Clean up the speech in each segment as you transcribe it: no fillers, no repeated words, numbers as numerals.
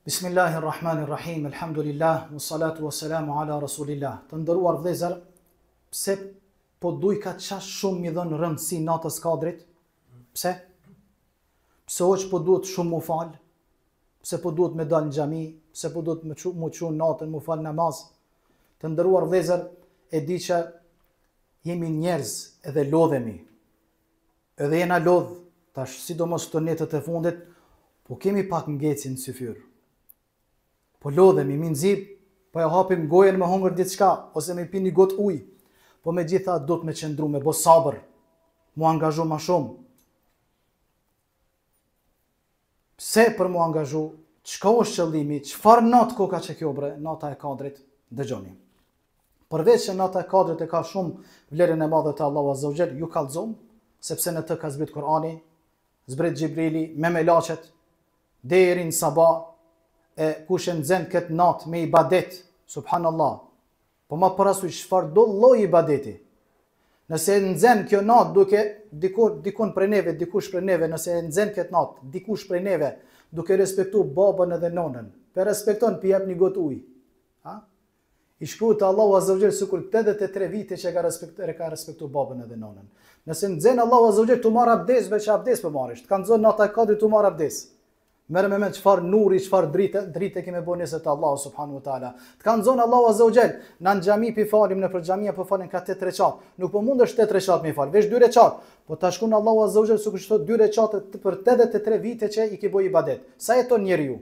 Bismillahi Rahmani Rahim, Elhamdulillah, wa salatu wa salamu ala Rasulillah. Të nderuar vëllezër, pse po dujka qaq shumë m'i dhënë rëndësi natës kadrit? Pse? Pse hoxhë po duhet shumë mu fal? Pse po duhet me dalë në xhami? Pse po duhet me çu, mu çu natën, mu fal namaz? Të nderuar vëllezër, e di që jemi njerëz edhe lodhemi. Edhe jena lodh, tash sidomos këto netët e fundit, po kemi pak ngecje në syfyr. Po lodhemi, minxi, po e hapim gojën me hongër diçka, ose me pi një gotë ujë. Po megjithatë duhet me qëndru, me bo sabër, mu angazhu ma shumë. Pse për mu angazhu, çka është qëllimi, çfarë natë koka qekjo bre, nata e kadrit, dëgjoni. Përveç që nata e kadrit e ka shumë vlerën e madhe te Allahu Azza wa Jall, ju kallzum, sepse në të ka zbrit Kur'ani, zbret Xhibrili me melaqet, deri në sabah, e kush e nxen këtë natë me ibadet, subhanallah, Po ma parasysh çfarëdo lloj ibadeti. Nëse e nxen kjo natë duke diku dikun prej neve, dikush prej neve, nëse e nxen këtë natë, dikush prej neve duke respektu babën edhe nonën, pe respekton pi jep një gotë ujë. Ha? I shkruhet te Allahu Azza wa Jall sikur 83 vite që e ka respektu, e ka respektu babën edhe nonën. Nëse nxen Allahu Azza wa Jall tu marr abdes, veç abdes po marrish. Të ka nxon nata e kadrit tu marr abdes. Merre me mend çfarë nuri, çfarë drite, drite ke me bo nesër te Allahu subhanahu wa taala. Të ka nxon Allahu azza wa jall, na në xhami pi falim nëpër xhamia po falin ka 8 reqat. Nuk po mundesh 8 reqat me fal, veç 2 reqat. Po ta shkruan Allahu azza wa jall sikur qëto 2 reqat për 83 vite që i ke bo ibadet. Sa jeton njeriu?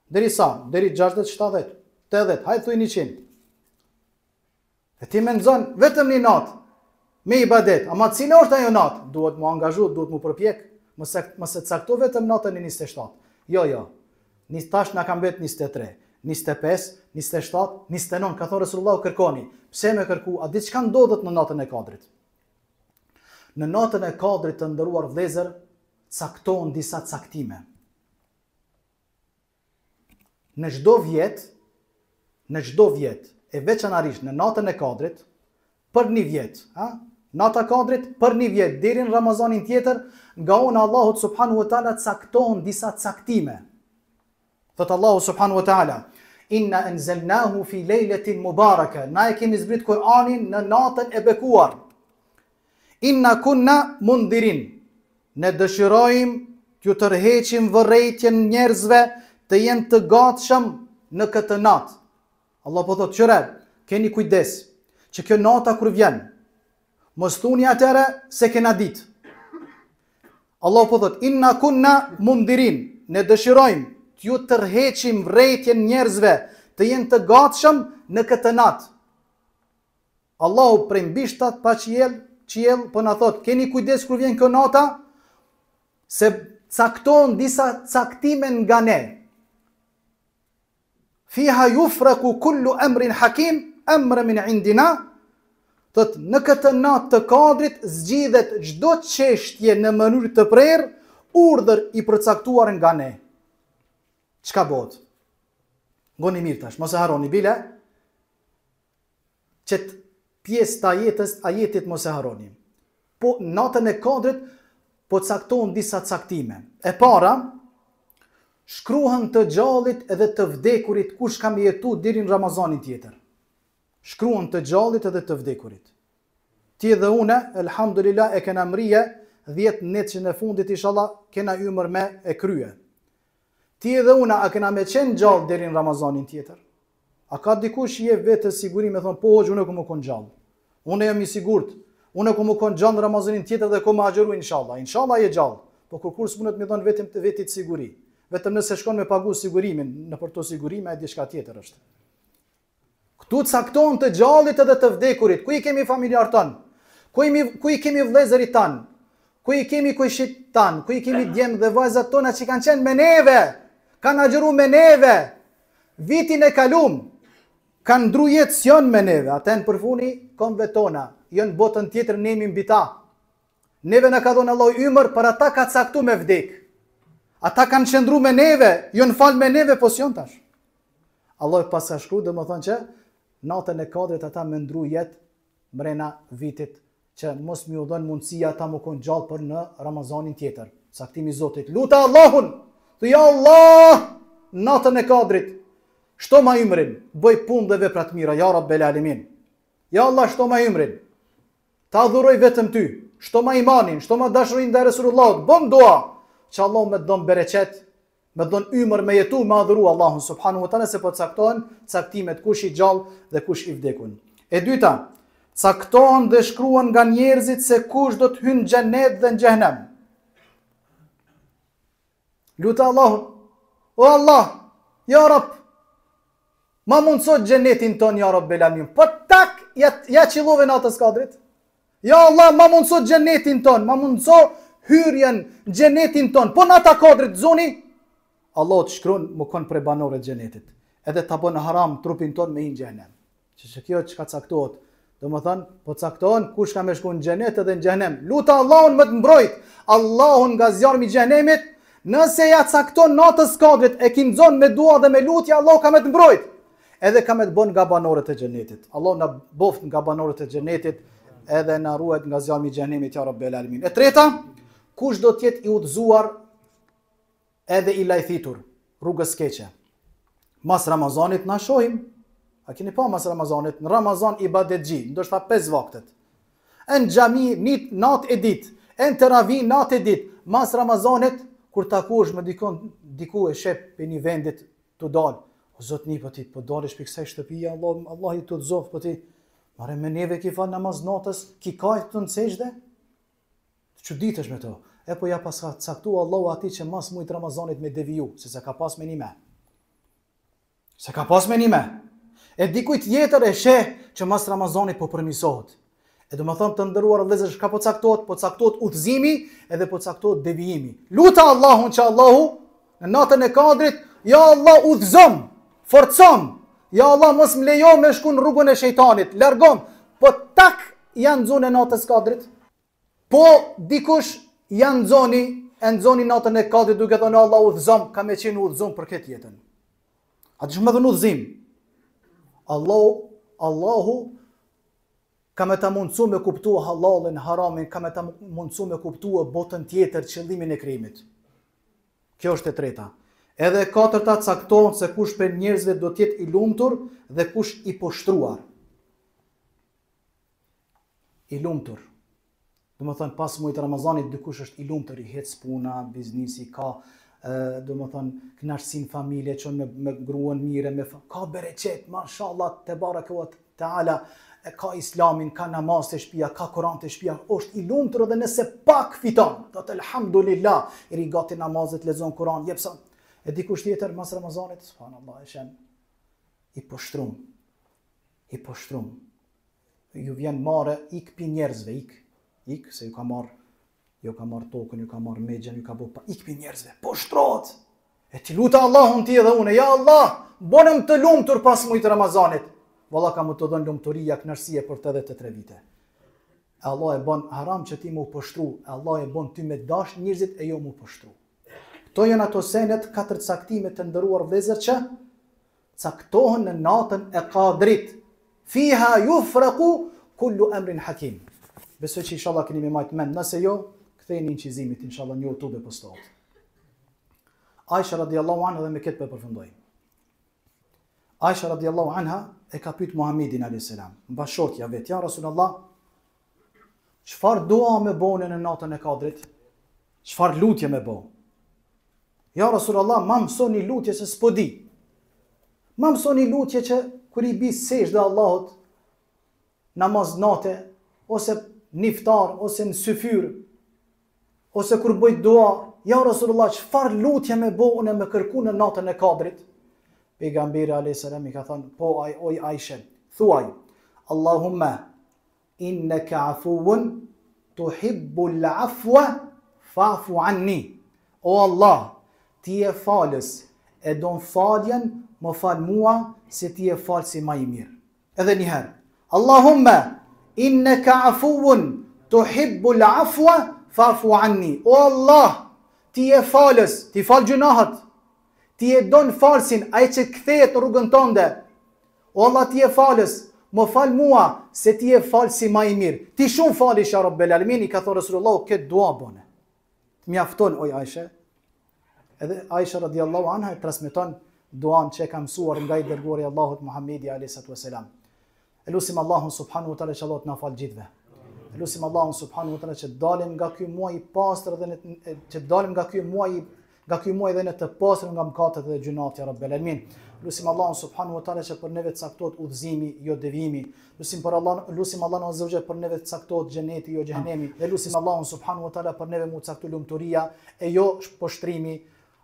Deri sa? Deri 60, 70, 80, hajt thuj 100. E ti me nxon vetëm një natë me ibadet, ama cila është ajo natë? Duhet mu angazhu, duhet mu përpjek, mos e, mos e cakto vetëm natën e 27. Jo, jo. Një tash na ka mbet 23, 25, 27, 29, ka thonë Resulullahu kërkoni. Pse me kërku? A di çka ndodhet në natën e Kadrit? Në natën e Kadrit të nderuar vëllezër, caktohen disa caktime. Në çdo vjet, në çdo vjet, e veçanarisht në natën e Kadrit, për një vjet, ha? Nata e Kadrit për një vjet deri në Ramazanin tjetër, nga ona Allahut subhanahu wa taala caktohen disa caktime. Thot Allahu subhanahu wa taala, Inna anzalnahu fi lejletin mubaraka. Na e kemi zbrit Kur'anin në natën e bekuar. Inna kunna mundhirin. Ne dëshirojmë t'ju tërheqim vërejtjen njerëzve të jenë të gatshëm në këtë natë. Allah po thotë, qyre, keni kujdes, që kjo nata kur vjen, mos thuni atëherë s'e kena ditë. Allah po thotë, inna kunna mundhirin, ne dëshirojmë t'ju tërheqim vërejtjen njerëzve të jenë të gatshëm në këtë natë. Allahu prej mbi shtatë pa qiell, qiell po na thot, keni kujdes kur vjen kjo nata, se caktohen disa caktime nga ne. Fiha yufraku kullu amrin hakim, amran min indina, thot në këtë natë të kadrit zgjidhet çdo çështje në mënyrë të prerë, urdhër i përcaktuar nga ne. Çka bëhet? Ngoni mirë tash, mos e harroni bile. Qet pjesë të ajetës, ajetit mos e harroni. Po natën e Kadrit po caktohen disa caktime. E para, shkruhen të gjallit edhe të vdekurit kush ka me jetu deri në Ramazanin tjetër. Shkruhen të gjallit edhe të vdekurit. Ti dhe une, elhamdulillah, e kena mrije 10 netëshin e fundit, inshallah, kena ymër me e krye. Ti edhe une, a kena me qenë gjallë deri në Ramazanin tjetër? A ka dikush i jep vetes siguri me thonë, po hoxhë, unë kom me konë gjallë. Unë jam i sigurt. Unë kom me konë gjallë në Ramazanin tjetër dhe kom me agjëru inshallah. Inshallah je gjallë. Po kurkur s'mundet me dhonë vetëm të vetit siguri. Vetëm nëse shkon me pagu sigurimin, nëpër to sigurime e diçka tjetër është. Këtu caktohen të gjallit edhe të vdekurit. Ku i kemi familjarët tanë? Ku i, ku i kemi vëllezërit tanë? Ku i kemi kojshit tanë? Ku i kemi djem dhe vajzat tona që kanë qenë me neve? Kanë agjëru me neve. Vitin e kalum kanë ndru jetë s'janë me neve. Ata janë përfuni komve tona. Janë botën tjetër ne jemi mbi ta. Neve na ka dhonë Allahu ymër, për ata ka caktu me vdek. Ata kanë qëndru me neve, janë falë me neve, po s'janë tash. Allahu e paska shkru, domethonë që natën e kadrit ata me ndru jetë mrena vitit që mos me ju dhënë mundësia ata me konë gjallë për në Ramazanin tjetër. Caktimi i Zotit. Lute Allahun! Thuj ja Allah! natën e Kadrit, shtoma ymrin, bëj punë dhe vepra të mira, ja Rabbel Alemin. Ja Allah, shtoma ymrin. Ta adhuroj vetëm ty. Shtoma imanin, shtoma dashurinë ndaj Resulullahut. Bën dua që Allahu me të dhon bereqet, me të dhon ymër me jetu, me adhuru Allahun subhanahu wa taala se po caktohen caktimet kush i gjallë dhe kush i vdekun. E dyta, caktohen dhe shkruan nga njerëzit se kush do të hynë në xhenet dhe në xhehenem. Lute Allahun. O Allah, ja Rab, ma mundëso xhenetin ton, ja Rabbel Alemin. Po tak, ja, ja qillove natës kadrit. Ja Allah, ma mundëso xhenetin ton, ma mundëso hyrjen xhenetin ton. Po nata kadrit, zoni, Allahu të shkrun me kon prej banorët xhenetit. Edhe ta bën haram trupin ton me hi n'xhehenem. Që që kjo çka caktohet, domethanë, po caktohen kush ka me shku në xhenet edhe në xhehenem. Lute Allahun me të mbrojt, Allahun nga zjarmi i xhehenemit, nëse ja cakton natës kadrit, e ki nxon me dua dhe me lutje, Allahu ka me të mbrojt. Edhe ka me të bon nga banorët e xhenetit. Allahu na boft nga banorët e xhenetit, edhe na ruajt nga zjarmi i xhehenemit, ja Rabbel Alemin. E treta, kush do të jetë i udhëzuar edhe i lajthitur rrugës keqe. Mas Ramazanit na shohim, a keni pa mas Ramazanit, në Ramazan ibadetxhi, ndoshta 5 vaktet. E në xhami nit, nat e dit, e në teravi nat e dit, mas Ramazanit, kur takohesh me dikon, diku e sheh prej një vendit tu dal, o zotni po ti, po dalish prej kësaj shtëpia, Allah, Allahu të udhëzoft, po ti, more me neve ki fal namaz natës, ki kajt në sexhde, Të çuditesh me to. E po ja paska caktu Allahu atij që mas mujt Ramazanit me deviju, se s'e ka pas me nime. S'e ka pas me nime. E dikujt tjetër e sheh që mas Ramazanit po përmisohet. E domethonë të nderuar vëllezër, çka po caktohet? Po caktohet udhëzimi edhe po caktohet devijimi. Lute Allahun që Allahu në natën e kadrit, ja Allah udhëzom, forcom, ja Allah mos më lejo me shku në rrugën e shejtanit, largom, po tak ja nxon natës kadrit, Po dikush ja nxoni, e nxoni natën e kadrit duke thënë Allah udhëzom, ka me qenë udhëzom për këtë jetën. A di me thënë udhëzim? Allahu, Allahu ka me ta mundësu me kuptu hallalin, haramin, ka me ta mundësu me kuptu botën tjetër, qëllimin e krijimit. Kjo është e treta. Edhe e katërta caktohen se kush prej njerëzve do të jetë i lumtur dhe kush i poshtruar. I lumtur. Domethonë, pas mujit Ramazanit, dikush është i lumtur, i hec puna, biznisi, ka, domethonë, knaqësi n'familje, çon me, me gruën mire, me, ka bereqet, mashallah, tebareke ve teala, e ka islamin, ka namaz te shpia, ka Kuran te shpia, është i lumtur edhe nëse pak fiton, thotë elhamdulillah, i rri gati namazit, lexon Kuran, jep sa, e dikush tjetër, mas Ramazanit, subhanallah, e sheh, i poshtrum, i poshtrum, ju vjen marre, ik pi njerëzve, ik, ik, se ju ka marrë, ju ka marrë tokën, ju ka marrë mexhën, ju ka bo pa, ik pi njerëzve, poshtrohet! E ti lute Allahun ti edhe une, ja Allah, bonëm të lumtur pas mujit Ramazanit. Valla ka me të dhënë lumturia, knaqësie për 83 vite. E Allah e bon haram që ti mu poshtru, e Allah e bon ty me dash njerëzit e jo mu poshtru. Këto janë ato senet, katër caktime të nderuar vllezër që caktohen në natën e Kadrit. Fiha yufraqu kullu amrin hakim. Besoj që inshallah keni me majt mend, nëse jo, ktheheni incizimit inshallah në YouTube e postohet. Aisha radiallahu anha dhe me këtë po e përfundoj. Aisha radiallahu anha e ka pyet Muhammedin alayhis salam, bashkëshortja vet, ja Rasulullah, çfarë dua me bo në natën e Kadrit? Çfarë lutje me bo? Ja Rasulullah, ma mëso një lutje se s'po di. Ma mëso një lutje që kur i bi sexhde Allahut, namaz nate, ose në iftar, ose në syfyr, ose kur bëj dua, ja Rasulullah, çfarë lutje me bo unë me kërku në natën e kadrit? Pejgamberi a.s. i ka thënë, po aj, oj Ajshe, thuaj, Allahumme, Inneke afuwun tuhibbul afwa fa'fu anni. O Allah, ti je falës, e don faljen, më fal mua se ti je falësi ma i mirë. Edhe një herë. Allahumme inneke afuwun tuhibbul afwa fa'fu anni. O Allah, ti je falës, ti fal gjynahet. Ti e don falësin, ai që kthehet në rrugën tënde. O Allah ti je falës, më fal mua se ti je falësi ma i mirë. Ti shumë falish ja Rabbel Alemin, i ka thënë Resulullahu këtë dua bone. Të mjafton oj Ajshe. Edhe Aisha radiallahu anha e transmeton duan që e ka mësuar nga i dërguari i Allahut Muhammedi a.s. E lusim Allahun subhanahu wa taala që Allahu të na fal gjithëve. E lusim Allahun subhanahu wa taala që dalim nga ky muaj i pastër dhe në, që dalim nga ky muaj nga ky muaj dhe ne të pastër nga mëkatet dhe gjynahet ya rabbel alamin. Lusim Allahun subhanahu wa taala që për neve të caktohet udhëzimi, jo devijimi. Lusim për Allah, lusim Allahun azza wa për neve të caktohet xheneti, jo xhehenemi. Dhe lusim Allahun subhanahu wa taala për neve mu caktu lumturia e jo poshtrimi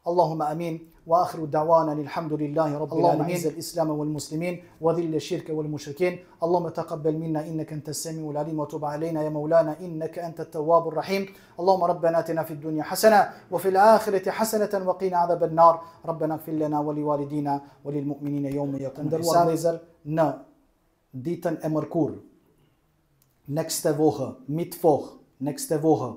اللهم امين واخر دعوانا الحمد لله رب اللهم العالمين اعز الاسلام والمسلمين وذل الشرك والمشركين اللهم تقبل منا انك انت السميع العليم وتب علينا يا مولانا انك انت التواب الرحيم اللهم ربنا اتنا في الدنيا حسنه وفي الاخره حسنه وقنا عذاب النار ربنا اغفر لنا ولوالدينا وللمؤمنين يوم يقوم الحساب vëllezër në ditën e mërkurë nächste Woche Mittwoch nächste Woche.